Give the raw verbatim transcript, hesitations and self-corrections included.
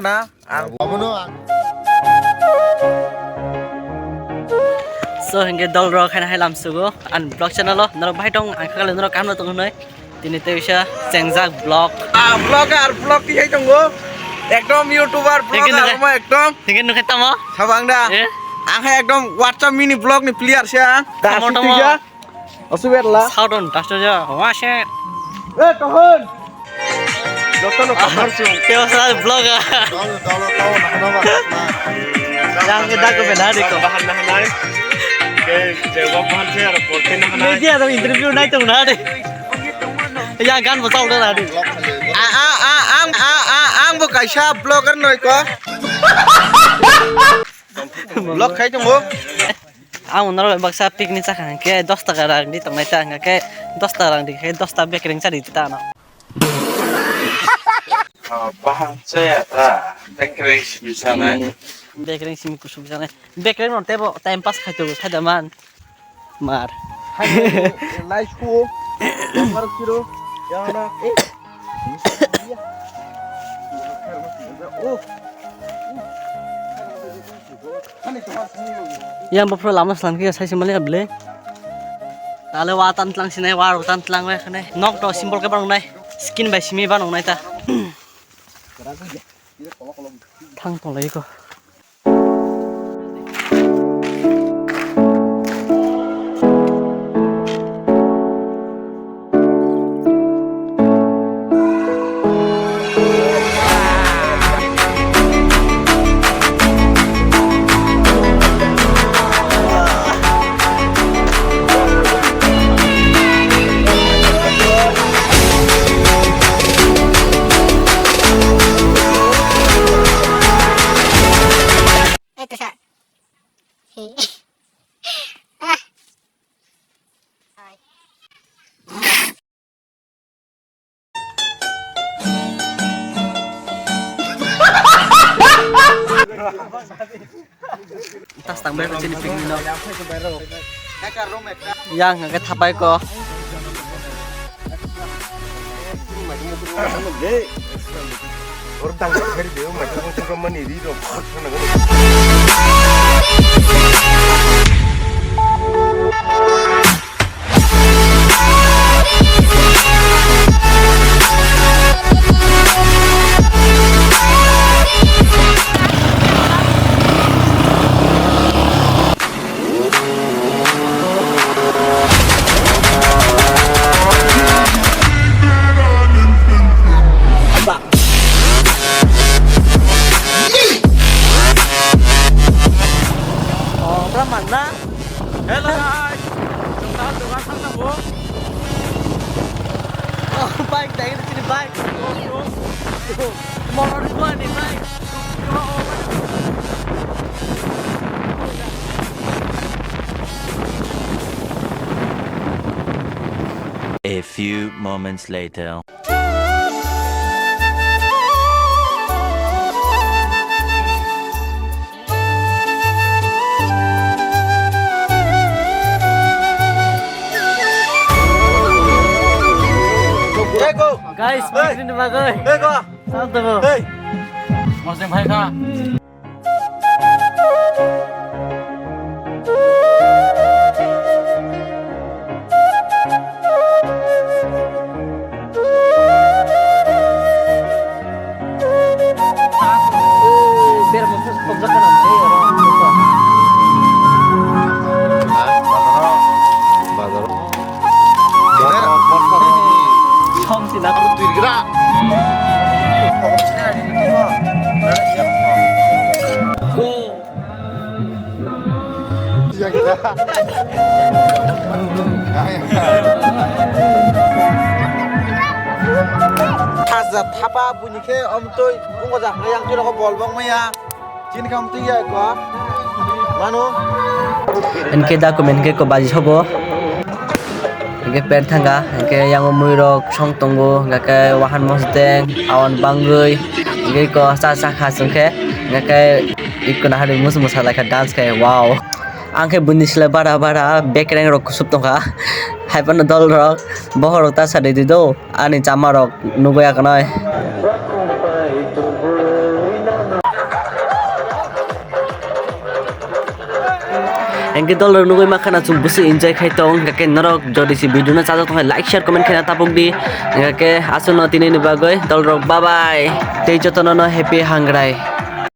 Na, ang. So, hingke dol rok haino hai lam sugo, an vlog channel o, norok bahai tong, ang khakalo norok kaham no tong hinoi. Tini tei bisa chengjak vlog. Ah, vlogger, vlog tihai tongo. Ekdom YouTuber, Hingke vlogger, nukhe, omo ekdom. Hingke nukhe tamo? Sabang da. Eh? Ang hai ekdom WhatsApp mini vlog ni player se ang. Tamo, tamo. Asubet la. Saudon, dasto ja, wase. Eh, kahon. Jotono kahor su. Keo sa vlog a. Dolo, dolo, dolo, nahana ba. Yang ke dago bena de ko. Bahan nahanai. Ke, je wak bahan se aro porte nahanai. Media aro interview nai tong na de. Ya gan bo saudon na de. A, a, a, ang, a, a, ang bo kaisa vlogger noi ko. Vlog khai tongo. Ang norok bai baksa picnic chakha hwnkhe dos taka rang di tongnai ta, hwnkhe dos taka rang di khe dos ta bekereng chari ta ano. Ah, baham chaya ta, bekereng simi sanai. Bekereng simi kusuk sanai. Bekereng no tebo time pass khai tongo, khai da man. Mar. Lai sku. Mar kiro. Yang na. Oh. Yang bopro lama selam khe sai se mali able. Tale wa tan tlang sinai, wa ro tan tlang bai khane. Nok to simple ke banong nai. Skin bai simi banong nai ta. Thang tong lai ko. Eto sa. Ah. Tas tang bai chini picnic no. Yang hingke thapai ko. Oh, ora manna? Hello guys. Chwng ta dogan thang tongo. Oh, bike dai chini bike. Motor ni bike. A few moments later. Guys, picnic ni bagwi. Sab dabo. Mosdeng bhai kha. Thom sina. Khasa thapa buini khe omtwi bungo jakna yang twi rogo bol bong maya. Chini kam twi ya ko. Mano. Enke document ke ko baji sobo. Hingke pant thanga, hingke yango muirok song tongo, hingke wahan mosdeng, awan bangwi, hingke ko cha cha kha chwngkhe, hingke iko nahari mus musa laikha dance khai, wow. Ang khe buini sle bara bara bekereng rok kusup tongkha, haiphano dol rok, bohor rok ta sa ridi do, ani chama rok nugwi akanai. Hingke dolrok nugui makhana chwng busi enjoy khai tong, hingke norok jodi si video no chajak tong khe like, share, comment khaina tapuk di. Hingke aswkno tini ni bagwi dolrok bye bye. Tei jotono no happy hangrai.